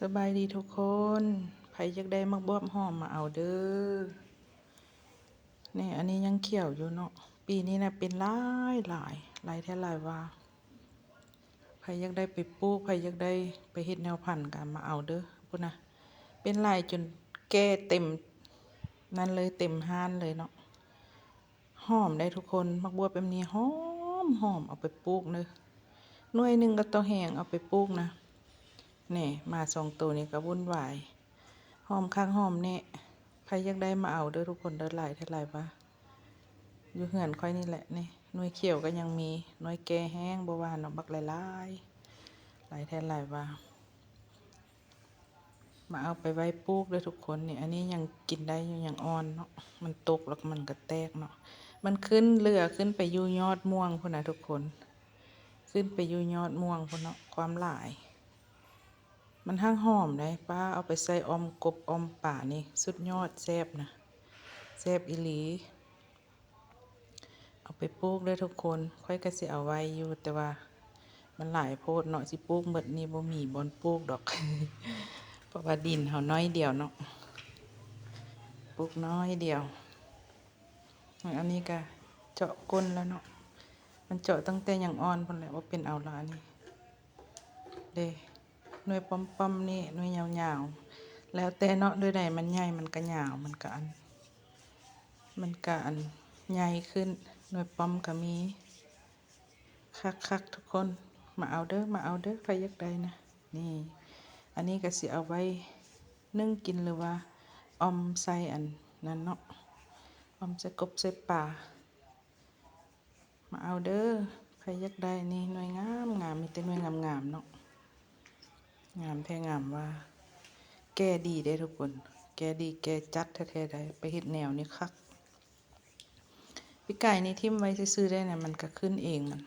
ສະບາຍດີທຸກຄົນ ໃຜຢາກໄດ້ໝາກບວບຫອມມາເອົາເດີ. ນີ້ ອັນນີ້ຍັງຂຽວຢູ່ເນາະ ປີນີ້ນະເປັນຫຼາຍໆ ຫຼາຍແທ້ຫຼາຍວ່າ. ໃຜຢາກໄດ້ໄປປູກ ໃຜຢາກໄດ້ໄປເຮັດແນວພັນກະມາເອົາເດີ. ພຸ້ນນະ ເປັນຫຼາຍຈົນແກ່ເຕັມນັ້ນເລີຍ ເຕັມຮ້ານເລີຍເນາະ. ຫອມໄດ໋ທຸກຄົນ ໝາກບວບແບບນີ້ຫອມໆ ເອົາໄປປູກເດີ. ໜ່ວຍໜຶ່ງກໍຕໍ່ແຮງເອົາໄປປູກນະ. ນີ້ ໝາສອງໂຕນີ້ກໍວຸ້ນວາຍ ຫອມຄັກຫອມແນ່. ໃຜຢາກໄດ້ມາເອົາເດີທຸກຄົນເດີ ຫຼາຍແທ້ຫຼາຍວ່າ. ຢູ່ເຮືອນຂ້ອຍນີ້ແຫຼະ ນີ້ ໜ່ວຍຂຽວກໍຍັງມີ ໜ່ວຍແກ່ແຮງບໍ່ຫວານເນາະ ບັກຫຼາຍໆ ຫຼາຍແທ້ຫຼາຍວ່າ. ມາເອົາໄປໄວ້ປູກເດີທຸກຄົນ. ນີ້ ອັນນີ້ຍັງກິນໄດ້ຢູ່ ຍັງອ່ອນເນາະ ມັນຕົກແລ້ວມັນກໍແຕກເນາະ. ມັນຂຶ້ນເຫຼືອຂຶ້ນໄປຢູ່ຍອດມ່ວງພຸ້ນນະທຸກຄົນ ຂຶ້ນໄປຢູ່ຍອດມ່ວງພຸ້ນເນາະ ຄວາມຫຼາຍ. ມັນຫາກຫອມໄດ໋ ປ້າ ເອົາໄປໃສ່ອ່ອມກົບອ່ອມປານີ້ສຸດຍອດ ແຊບນະ ແຊບອີ່ຫຼີ. ເອົາໄປປູກເດີທຸກຄົນ ຂ້ອຍກໍຊິເອົາໄວ້ຢູ່ ແຕ່ວ່າມັນຫຼາຍໂພດເນາະ ຊິປູກໝົດນີ້ບໍ່ມີບ່ອນປູກດອກ ເພາະວ່າດິນເຮົາໜ້ອຍດຽວເນາະ ປູກໜ້ອຍດຽວ. ອັນນີ້ກະເຈາະກົ້ນແລ້ວເນາະ ມັນເຈາະຕັ້ງແຕ່ຍັງອ່ອນພຸ້ນແຫຼະ ບໍ່ເປັນເອົາລະ. ອັນນີ້ເດ້ ໜ່ວຍປ້ອມໆ ນີ້ ໜ່ວຍຍາວໆ ແລ້ວແຕ່ເນາະ ໜ່ວຍໃດມັນໃຫຍ່ມັນກະຍາວ ມັນກະອັນ ມັນກະອັນໃຫຍ່ຂຶ້ນ. ໜ່ວຍປ້ອມກະມີ ຄັກໆ ທຸກຄົນ ມາເອົາເດີ ມາເອົາເດີ ໃຜຢາກໄດ້ນະ. ນີ້ ອັນນີ້ກະຊິເອົາໄວ້ໜຶ້ງກິນ ຫຼືວ່າອ່ອມໃສ່ອັນນັ້ນເນາະ ອ່ອມໃສ່ກົບໃສ່ປາ. ມາເອົາເດີ ໃຜຢາກໄດ້. ນີ້ໜ່ວຍງາມໆ ມີແຕ່ໜ່ວຍງາມໆ ເນາະ ງາມແທ້ງາມວ່າ. ແກ່ດີເດ້ທຸກຄົນ ແກ່ດີແກ່ຈັດແທ້ໆ ໄດ້ໄປເຮັດແນວນີ້ຄັກ. ປີກາຍນີ້ຖິ້ມໄວ້ຊື່ໆ ໄດ້ນະ ມັນກະຂຶ້ນເອງ ມັນ